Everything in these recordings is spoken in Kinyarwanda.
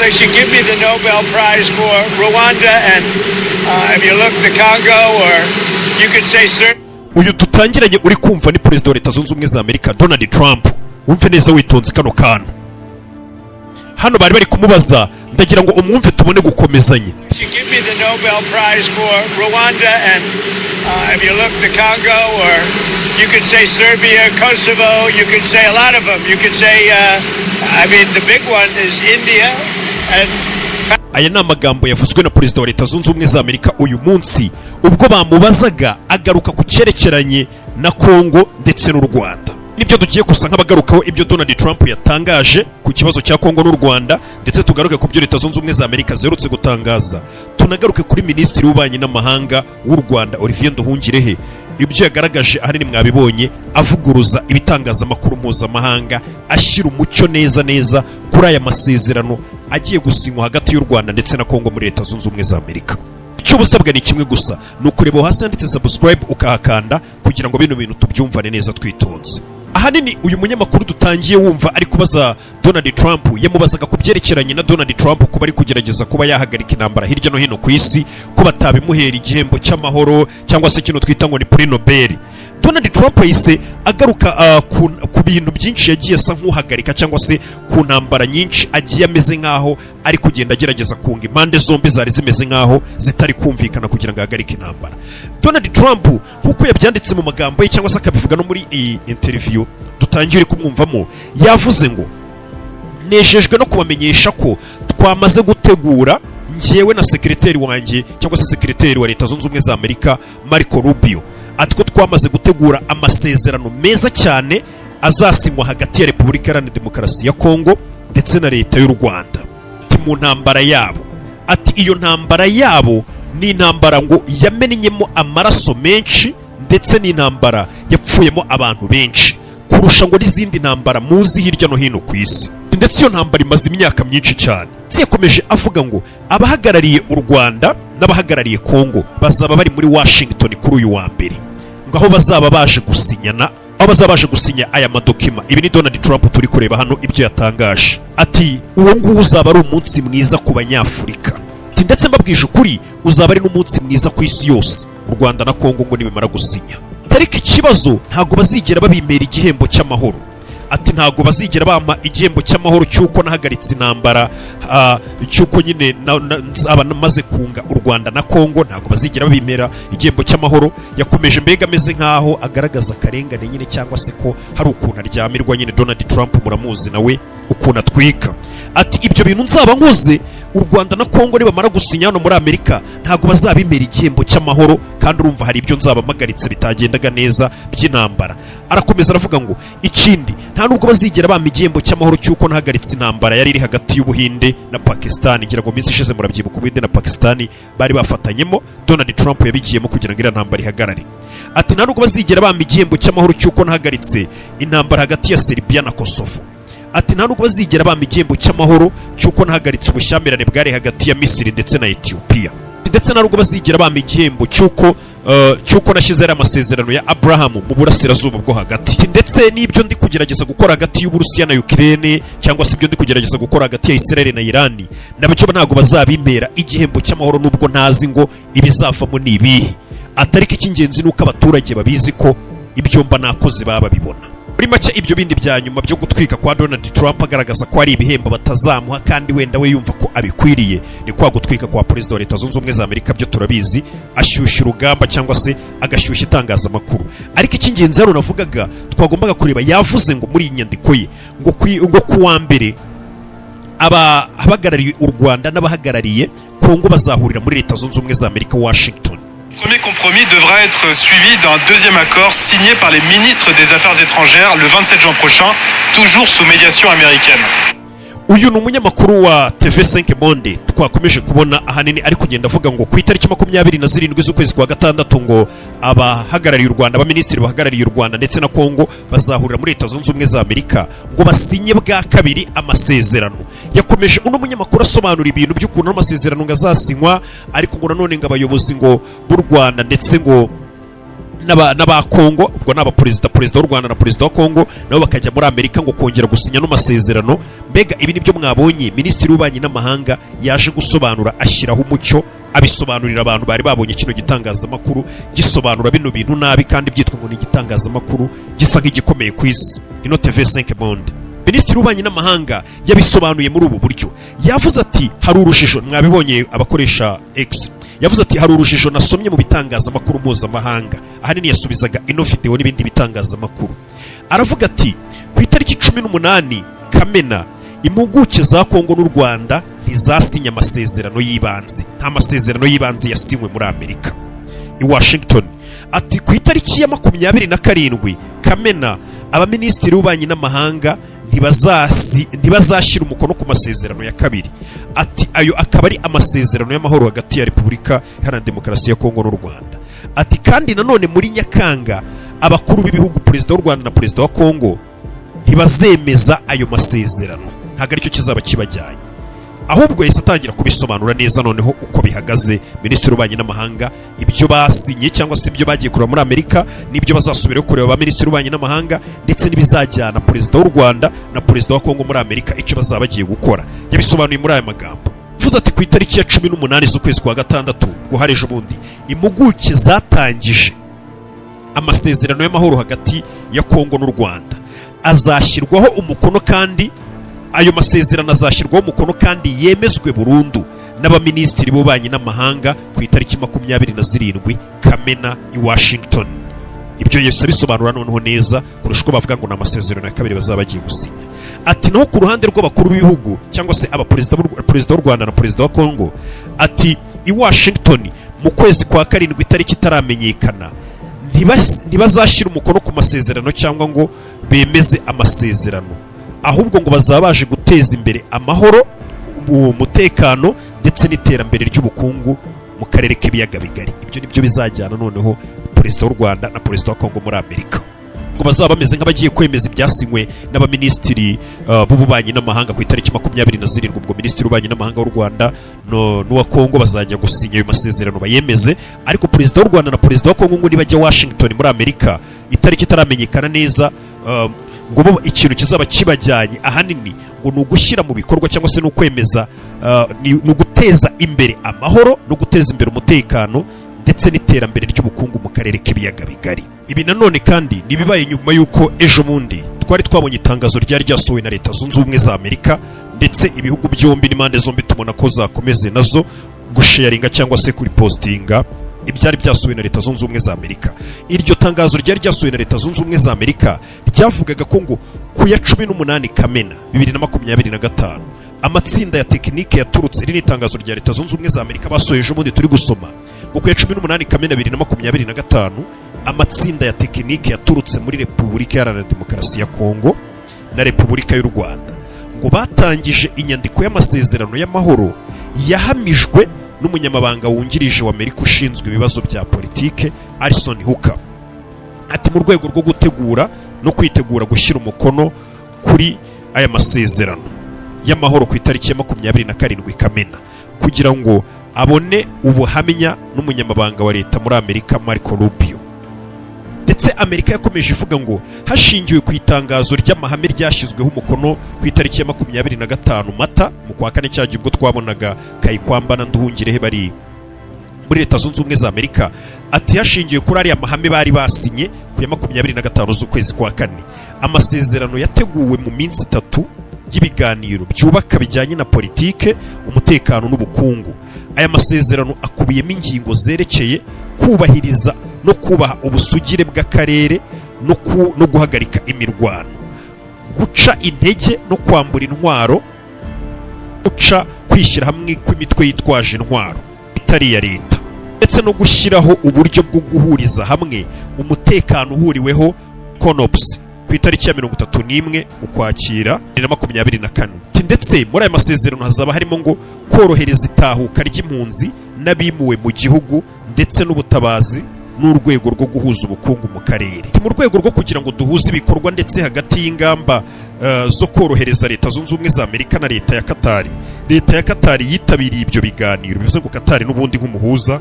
they should give me the Nobel Prize for Rwanda and if you look, the Congo, or you could say Serbia. Uyu dutangiranye uri kumva ni perezida wa Leta Zunze Ubumwe za Amerika, Donald Trump. Wumve neza witonze kano kantu. Hano bari bari kumubaza, ndagira ngo umwumve tubone gukomezanya. Should give me the Nobel Prize for Rwanda and if you look, the Congo, or you could say Serbia, Kosovo, you could say a lot of them. You could say, I mean, the big one is India and Aya ni amagambo yavuzwe na perezida wa Leta Zunze Ubumwe za Amerika uyu munsi ubwo bamubazaga, agaruka ku cyerekeranye na Kongo ndetse n'u Rwanda. Nibyo tugiye gusa nk'abagarukaho, ibyo Donald Trump yatangaje ku kibazo cya Kongo n'u Rwanda, ndetse tugaruke ku byo Leta Zunze Ubumwe za Amerika ziherutse gutangaza, tunagaruke kuri minisitiri w'ububanyi n'amahanga w'u Rwanda, Olivier Nduhungirehe, ibyo yagaragaje ahanini mwabibonye, avuguruza ibitangazamakuru mpuzamahanga, ashyira umucyo neza neza kuri aya masezerano agiye gusinywa hagati y'u Rwanda ndetse na Kongo muri Leta Zunze Ubumwe za Amerika. Icyo ubusabwa ni kimwe gusa, ni ukureba aho hasi handitse subscribe ukahakanda, kugira ngo bino bintu tubyumvane neza twitonze. Ahanini uyu munyamakuru dutangiye wumva ari kubaza Donald Trump, yamubazaga ku byerekeranye na Donald Trump kuba ari kugerageza kuba yahagarika intambara hirya no hino ku isi, ko batabimuhera igihembo cy'amahoro cyangwa se kino twita ngo ni Prix Nobel. Donald Trump yahise agaruka ku bintu byinshi yagiye asa nk'uhagarika, cyangwa se ku ntambara nyinshi agiye ameze nk'aho ari kugenda agerageza kunga impande zombi zari zimeze nk'aho zitari kumvikana kugira ngo ahagarike intambara. Donald Trump, nk'uko yabyanditse mu magambo ye cyangwa se akabivuga no muri iyi interview dutangiye uri kumwumvamo, yavuze ngo: "Nejejwe no kubamenyesha ko twamaze gutegura, njyewe na sekiriteri wanjye cyangwa se sekiriteri wa Leta Zunze Ubumwe za Amerika, Marco Rubio," ati ko twamaze gutegura amasezerano meza cyane azasinywa hagati ya Repubulika Iharanira Demokarasi ya Kongo ndetse na leta y'u Rwanda, ati mu ntambara yabo, ati iyo ntambara yabo ni intambara ngo yamennyemo amaraso menshi, ndetse n'intambara yapfuyemo abantu benshi kurusha ngo n'izindi ntambara muzi hirya no hino ku isi, ndetse iyo ntambara imaze imyaka myinshi cyane. Ndetse yakomeje avuga ngo abahagarariye u Rwanda n'abahagarariye Kongo bazaba bari muri Washington kuri uyu wa mbere, ngo aho bazaba baje gusinyana, aho bazaba baje gusinya aya madokima. Ibi ni Donald Trump turi kureba hano ibyo yatangaje. Ati uwo nguwo uzaba ari umunsi mwiza ku Banyafurika, ati ndetse mbabwije ukuri uzaba ari n'umunsi mwiza ku isi yose, u Rwanda na Kongo ngo nibimara gusinya. Ariko ikibazo, ntabwo bazigera babimpera igihembo cy'amahoro. Ati ntabwo bazigera bampa igihembo cy'amahoro cy'uko nahagaritse intambara, cy'uko nyine nzaba namaze kunga u Rwanda na Kongo. Ntabwo bazigera babimpera igihembo cy'amahoro. Yakomeje mbega ameze nk'aho agaragaza akarengane nyine, cyangwa se ko hari ukuntu aryamirwa nyine. Donald Trump muramuzi nawe ukuntu atwika. Ati ibyo bintu nzaba nkoze, u Rwanda na Kongo nibamara gusinya hano muri Amerika, ntabwo bazabimpera igihembo cy'amahoro, kandi urumva hari ibyo nzaba mpagaritse bitagendaga neza by'intambara. Arakomeza aravuga ngo ikindi, nta nubwo bazigera bampa igihembo cy'amahoro cy'uko nahagaritse intambara yari iri hagati y'Ubuhinde na Pakistan. Ngira ngo minsi ishize murabyibuka, Ubuhinde na Pakistan bari bafatanyemo, Donald Trump yabigiyemo kugira ngo iriya ntambara ihagarare. Ati nta nubwo bazigera bampa igihembo cy'amahoro cy'uko nahagaritse intambara hagati ya Serbia na Kosovo. Ati nta nubwo bazigera bampa igihembo cy'amahoro cy'uko nahagaritse ubushyamirane bwari hagati ya Misiri ndetse na Ethiopia. Ndetse nta nubwo bazigera bampa igihembo cy'uko nashyize ariya amasezerano ya Abraham mu Burasirazuba bwo Hagati. Ndetse n'ibyo ndi kugerageza gukora hagati y'Uburusiya na Ukraine, cyangwa se ibyo ndi kugerageza gukora hagati ya Israel na Iran, nabyo ntabwo bazabimpera igihembo cy'amahoro, nubwo ntazi ngo ibizavamo ni ibihe. Atariko icy'ingenzi ni uko abaturage babizi ko ibyo mba nakoze baba babibona. Muri make, ibyo bindi bya nyuma byo gutwika kwa Donald Trump agaragaza ko hari ibihembo batazamuha kandi wenda we yumva ko abikwiriye, ni kwa gutwika kwa perezida wa Leta Zunze Ubumwe za Amerika, byo turabizi, ashyushya urugamba cyangwa se agashyushya itangazamakuru. Ariko icy'ingenzi hano navugaga twagombaga kureba, yavuze ngo muri iyi nyandiko ye ngo ku wa mbere abahagarariye u Rwanda n'abahagarariye Kongo bazahurira muri Leta Zunze Ubumwe za Amerika, Washington. Premier compromis devra être suivi d'un deuxième accord signé par les ministres des Affaires étrangères le 27 juin prochain, toujours sous médiation américaine. Uyu ni umunyamakuru wa TV5 Monde twakomeje kubona, ahanini ari kugenda avuga ngo ku itariki 27 z'ukwezi kwa gatandatu ngo abahagarariye u Rwanda, abaminisitiri bahagarariye u Rwanda ndetse na Kongo bazahurira muri Leta Zunze Ubumwe za Amerika ngo basinye bwa kabiri amasezerano. Yakomeje uno munyamakuru asobanura ibintu by'ukuntu amasezerano ngo azasinywa, ariko ngo nanone ngo abayobozi ngo b'u Rwanda ndetse ngo n'aba Kongo, ubwo ni abaperezida, perezida w'u Rwanda na perezida wa Kongo, nabo bakajya muri Amerika ngo kongera gusinya no masezerano. Mbega ibi nibyo mwabonye minisitiri w'ububanyi n'amahanga yaje gusobanura, ashyiraho umucyo, abisobanurira abantu bari babonye kino gitangazamakuru gisobanura bino bintu nabi, kandi byitwa ngo ni igitangazamakuru gisa nk'igikomeye ku isi, ino TV5 Monde. Minisitiri w'ububanyi n'amahanga yabisobanuye muri ubu buryo. Yavuze ati: "Hari urujijo." Mwabibonye abakoresha X. Yavuze ati: "Hari urujijo nasomye mu bitangazamakuru mpuzamahanga." Ahanini yasubizaga ino video n'ibindi bitangazamakuru. Aravuga ati: "Ku itariki 18 Kamena, impuguke za Kongo n'u Rwanda ntizasinye amasezerano y'ibanze. Nta masezerano y'ibanze yasinywe muri Amerika i Washington." Ati: "Ku itariki ya 27 Kamena, abaminisitiri b'ububanyi n'amahanga ntibazashyira umukono ku masezerano ya kabiri." Ati: "Ayo akaba ari amasezerano y'amahoro hagati ya Repubulika Iharanira Demokarasi ya Kongo n'u Rwanda." Ati: "Kandi nanone muri Nyakanga, abakuru b'ibihugu, perezida w'u Rwanda na perezida wa Kongo, ntibazemeza ayo masezerano. Ntabwo aricyo kizaba kibajyanye." Ahubwo yahise atangira kubisobanura neza noneho uko bihagaze. Minisitiri w'ububanyi n'amahanga, ibyo basinye cyangwa se ibyo bagiye kureba muri Amerika n'ibyo bazasubirayo kureba ba minisitiri w'ububanyi n'amahanga, ndetse n'ibizajyana perezida w'u Rwanda na perezida wa Kongo muri Amerika, icyo bazaba bagiye gukora, yabisobanuye muri aya magambo. Vuze ati: "Ku itariki ya 18 z'ukwezi kwa gatandatu, guhara ejo bundi, impuguke zatangije amasezerano y'amahoro hagati ya Kongo n'u Rwanda azashyirwaho umukono, kandi ayo masezerano azashyirwaho umukono kandi yemezwe burundu n'abaminisitiri b'ububanyi n'amahanga ku itariki 27 Kamena i Washington." Ibyo yose abisobanura noneho neza kurusha uko bavuga ngo ni amasezerano ya kabiri bazaba bagiye gusinya. Ati: "Naho ku ruhande rw'abakuru b'ibihugu cyangwa se abaperezida perezida w'u Rwanda na perezida wa Kongo," ati, "i Washington mu kwezi kwa karindwi, itariki itaramenyekana, ntibazashyira umukono ku masezerano cyangwa ngo bemeze amasezerano, ahubwo ngo bazaba baje guteza imbere amahoro, umutekano ndetse n'iterambere ry'ubukungu mu karere k'ibiyaga bigari." Ibyo nibyo bizajyana noneho perezida w'u Rwanda na perezida wa Kongo muri Amerika, ngo bazaba bameze nk'abagiye kwemeza ibyasinywe n'abaminisitiri b'ububanyi n'amahanga ku itariki 27. Ubwo minisitiri w'ububanyi n'amahanga w'u Rwanda n'uwa Kongo bazajya gusinya ayo masezerano bayemeze, ariko perezida w'u Rwanda na perezida wa Kongo ngo nibajya Washington muri Amerika, itariki itaramenyekana neza, ngo bo ikintu kizaba kibajyanye ahanini ngo ni ugushyira mu bikorwa cyangwa se ni ukwemeza, ni uguteza imbere amahoro no guteza imbere umutekano ndetse n'iterambere ry'ubukungu mu karere k'ibiyaga bigari. Ibi nanone kandi ni ibibaye nyuma y'uko ejo bundi twari twabonye itangazo ryari ryasohowe na Leta Zunze Ubumwe za Amerika, ndetse ibihugu byombi n'impande zombi tubona ko zakomeze nazo gusharinga cyangwa se kuripostinga ibyari byasohowe na Leta Zunze Ubumwe za Amerika. Iryo tangazo ryari ryasohowe na Leta Zunze Ubumwe za Amerika ryavugaga ko ngo ku ya 18 Kamena 2025, amatsinda ya tekinike yaturutse, iri ni itangazo rya Leta Zunze Ubumwe za Amerika basohoye ejo bundi turi gusoma, ngo ku ya 18 Kamena 2025, amatsinda ya tekinike yaturutse muri Repubulika Iharanira Demokarasi ya Kongo na Repubulika y'u Rwanda ngo batangije inyandiko y'amasezerano y'amahoro yahamijwe n'umunyamabanga wungirije wa Amerika ushinzwe ibibazo bya politike, Alison Hooker. Ati: "Mu rwego rwo gutegura no kwitegura gushyira umukono kuri aya masezerano y'amahoro ku itariki ya 27 Kamena, kugira ngo abone ubuhamya n'umunyamabanga wa leta muri Amerika, Marco Rubio." Ndetse Amerika yakomeje ivuga ngo hashingiwe ku itangazo ry'amahame ryashyizweho umukono ku itariki ya 25 Mata mu kwa kane, cyagiye ubwo twabonaga Kayikwamba na Nduhungirehe bari muri Leta Zunze Ubumwe za Amerika. Ati: "Hashingiwe kuri ariya mahame bari basinye ku ya 25 z'ukwezi kwa kane, amasezerano yateguwe mu minsi 3 y'ibiganiro byubaka bijyanye na politike, umutekano n'ubukungu. Aya masezerano akubiyemo ingingo zerekeye kubahiriza no kubaha ubusugire bw'akarere no guhagarika imirwano, guca intege no kwambura intwaro, guca kwishyira hamwe kw'imitwe yitwaje intwaro itari iya leta, ndetse no gushyiraho uburyo bwo guhuriza hamwe umutekano uhuriweho, CONOPS, ku itariki ya 31 Ukwakira 2024." Ati: "Ndetse muri aya masezerano hazaba harimo ngo korohereza itahuka ry'impunzi n'abimuwe mu gihugu, ndetse n'ubutabazi n'urwego rwo guhuza ubukungu mu karere." Ati: "Mu rwego rwo kugira ngo duhuze ibikorwa ndetse hagati y'ingamba zo korohereza Leta Zunze Ubumwe za Amerika na Leta ya Katari." Leta ya Katari yitabiriye ibyo biganiro, bivuze ngo Katari n'ubundi nk'umuhuza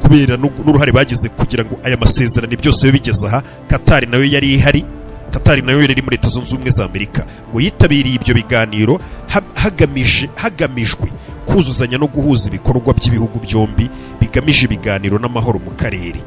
Kubera n'uruhare bagize kugira ngo aya masezerano byose bibe bigeze aha. Katari nayo yari ihari, Katari nayo yari iri muri Leta Zunze Ubumwe za Amerika, ngo yitabiriye ibyo biganiro hagamijwe kuzuzanya no guhuza ibikorwa by'ibihugu byombi bigamije ibiganiro n'amahoro mu karere.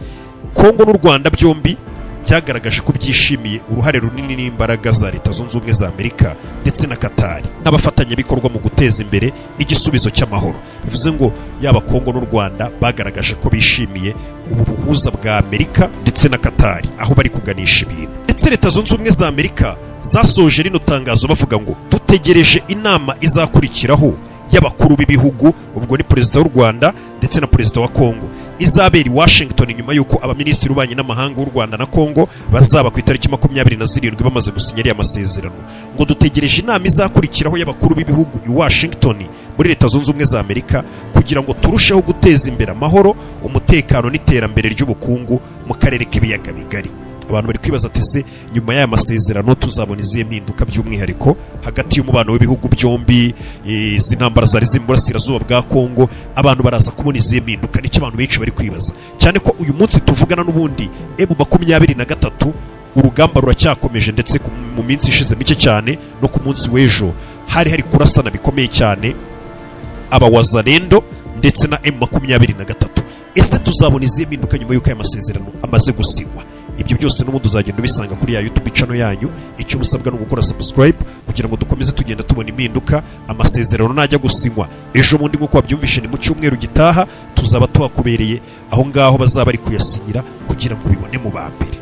Kongo n'u Rwanda byombi byagaragaje ko byishimiye uruhare runini n'imbaraga za Leta Zunze Ubumwe za Amerika ndetse na Katari nk'abafatanyabikorwa mu guteza imbere igisubizo cy'amahoro. Bivuze ngo yaba Kongo n'u Rwanda bagaragaje ko bishimiye ubu buhuza bwa Amerika ndetse na Katari, aho bari kuganisha ibintu. Ndetse Leta Zunze Ubumwe za Amerika zasoje rino tangazo bavuga ngo dutegereje inama izakurikiraho y'abakuru b'ibihugu, ubwo ni perezida w'u Rwanda ndetse na perezida wa Kongo, izabera i Washington nyuma y'uko abaminisitiri b'ububanyi n'amahanga w'u Rwanda na Kongo bazaba ku itariki 27 bamaze gusinya ariya masezerano. Ngo dutegereje inama izakurikiraho y'abakuru b'ibihugu i Washington muri Leta Zunze Ubumwe za Amerika kugira ngo turusheho guteza imbere amahoro, umutekano n'iterambere ry'ubukungu mu karere k'Ibiyaga Bigari. Abantu bari kwibaza ati: "Se nyuma y'aya masezerano tuzabona izihe mpinduka, by'umwihariko hagati y'umubano w'ibihugu byombi? Izi ntambara zari ziri mu burasirazuba bwa Kongo, abantu baraza kubona izihe mpinduka?" Nicyo abantu benshi bari kwibaza, cyane ko uyu munsi tuvugana n'ubundi M23 urugamba ruracyakomeje. Ndetse mu minsi ishize mike cyane no ku munsi w'ejo hari hari kurasana bikomeye cyane, abawazalendo ndetse na M23. Ese tuzabona izihe mpinduka nyuma y'uko aya masezerano amaze gusinywa? Ibyo byose n'ubundi uzagenda ubisanga kuri ya YouTube channel yanyu. Icyo usabwa ni ugukora subscribe kugira ngo dukomeze tugenda tubona impinduka. Amasezerano najya gusinywa ejo bundi, nk'uko wabyumvishe, ni mu cyumweru gitaha, tuzaba tuhakubereye aho ngaho bazaba bari kuyasinyira kugira ngo ubibone mu ba mbere.